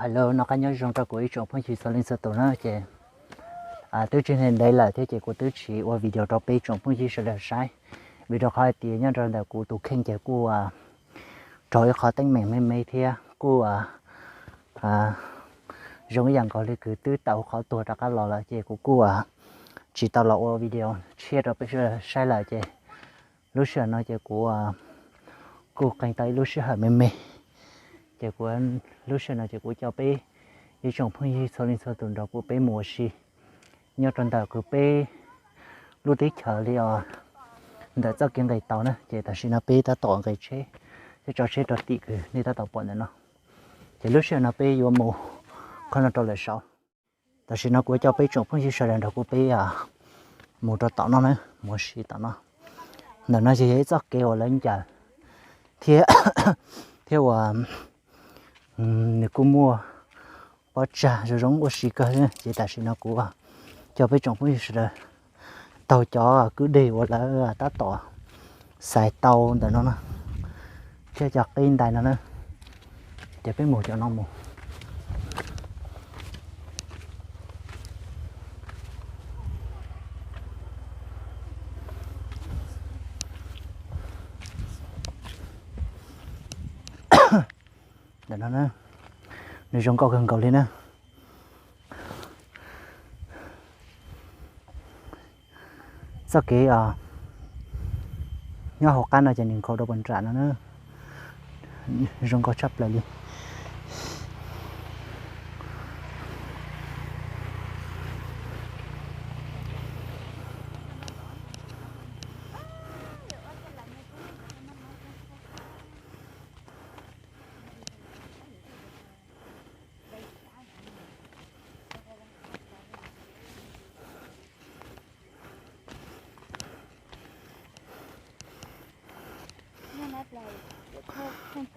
Hello, noj qab nyob zoo rau kuv ib tsoom phooj ywg txhua leej txhua tus na ces twb tsis ntev lawm thiab ces kuv twb tsis ua video rau peb tsoom phooj ywg sawv daws saib, vim rau qhov hais tias nyob rau ntawm kuv tus kheej ces kuj raug ib qhov teeb meem me me thiab kuj zoo ib yam nkaus li kws twb tau qhov tuag rov qab los lawm ces kuv kuj tsis tau los ua video tshiab rau peb sawv daws saib lawm ces lub sij hawm no ces kuv kuj qee tau ib lub sij hawm me me ces kuv lub sij hawm no ces kuv coj peb ib tsoom phooj ywg txhua leej txhua tus nrog kuv peb mus ua si nyob rau ntawm kws peb lub teb chaws li os, ntawm txoj kev nqis tau na ces tam sim no peb tab tom nqis tsheb thiab tso tsheb rau tim kws nej tab tom pom ntawm no ces lub sij hawm no peb yuav mus qhov no rau lawm saud. Tam sim no kuv coj peb tsoom phooj ywg sawv daws nrog kuv peb mus rau tom no na, mus ua si tom no. Ntawm no ces yog ib txoj kev uas lawv ncaws thiab, thiab uas nws kuj muaj pob tsag zoo zoo ua si kawg ces tam sim no kuv coj peb tsoom phooj ywg sawv daws taug cov kwj deg uas lawv tab tom xais tau ntawm no na, thiab cov qeb ntais no na, ces peb mus cov no mus. Ntawm no na, nws zoo nkauj kawg nkaus li na. Txoj kev nyob hauv qab no ces nws nkhaus rau puag nram no na, zoo nkauj tshaj plaws li.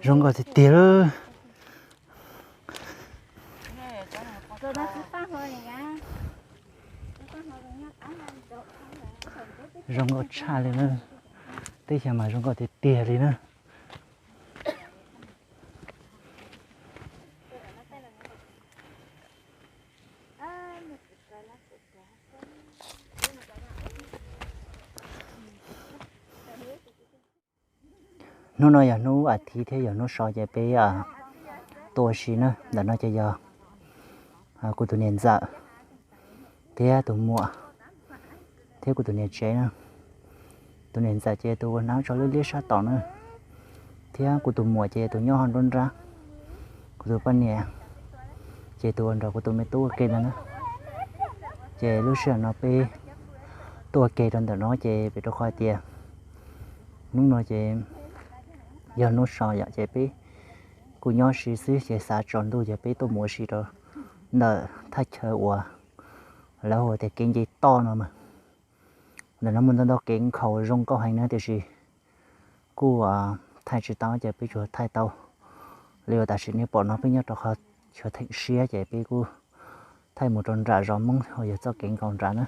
Zoo nkauj tiag tiag lawm. Zoo nkauj tshaj li na. Teb chaws mas zoo nkauj tiag tiag li na. Hnub no yog hnub as thiv thiab yog hnub so ces peb tuaj ua si na. Ntawm no ces yog kuv tus niam ntxawm thiab tus muam thiab kuv tus niam tsev na. Tus niam ntxawm ces tus uas hnav tsho liab liab sab tom na, thiab kuv tus muam ces tus nyob hauv nruab nrab. Kuv tus poj niam ces tus uas nrog kuv tus me tub ua ke ntawd na. Ces lub sij hawm no peb tuaj ua ke rau ntawm no ces vim rau qhov tias hnub no ces yog hnub so yom, ces peb kuj nyob si xwb ces xav tsaus ntuj ces peb tuaj mus ua si rau ntawm thaj chaw uas lawv hu tias kev nce toj no mas. Ntawm no muaj ntau ntau kev nkhaus zoo nkauj heev na, tiam sis kuj thaij tsis tau ces peb tsuas thaij tau li uas tam sim nej pom no, peb nyob rau qhov chaw theem siab ces peb kuj thaij mus rau nram zos Hmoob uas yog txoj kev nkaus nram na.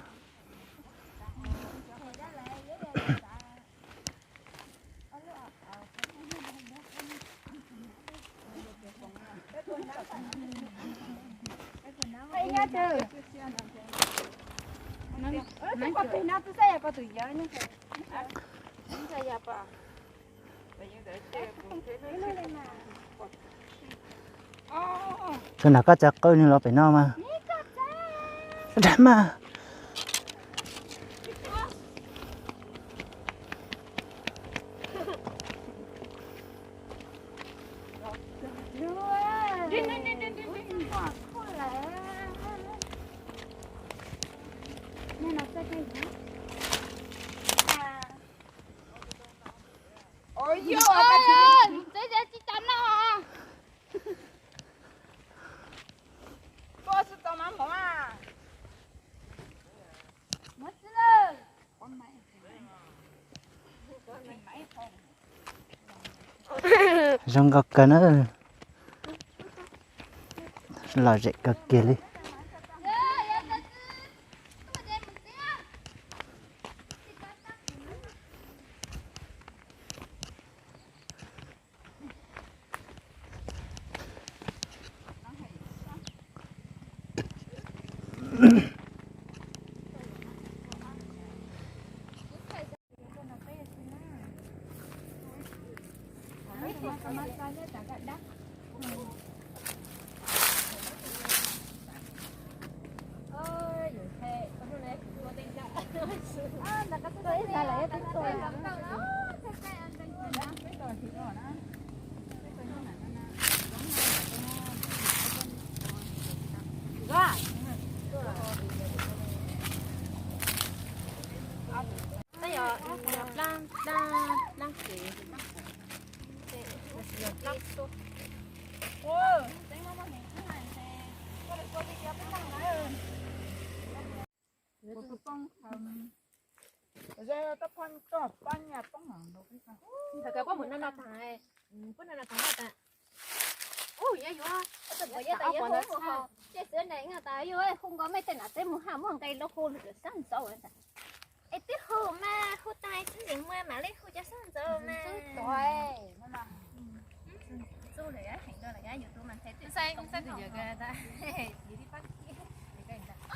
Thaum nram koj txawv qw nws los pem no mas. Dag mas. Zoo nkauj kawg na, lom zem kawg kiag li. Ntawd koj poj mus no no tas, poj no no tas tas. Ub, yog yuav, yog tas yuav hu hu, ces xwb ne, tas yuav hu nkaus mej tej nam teb mus haj muaj nqe lub hu lug sab ntxauv. Es twb hu mas, hu tas tsis ntev muag mam li hu cov sab ntxauv mas. Txuj lawm, heev rau lawm, yus tus mas nthe twb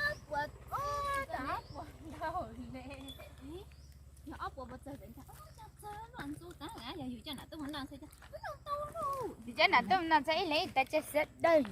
ob puas, ob puas ntau le. Yog ob puas puas txawg ntawd, txawg luaj ntxu tas, yog yus coj nam tub mus noj ntxhe, tsis coj nam tub mus noj ntxhe ib leeg ib tag tsa siab dawb.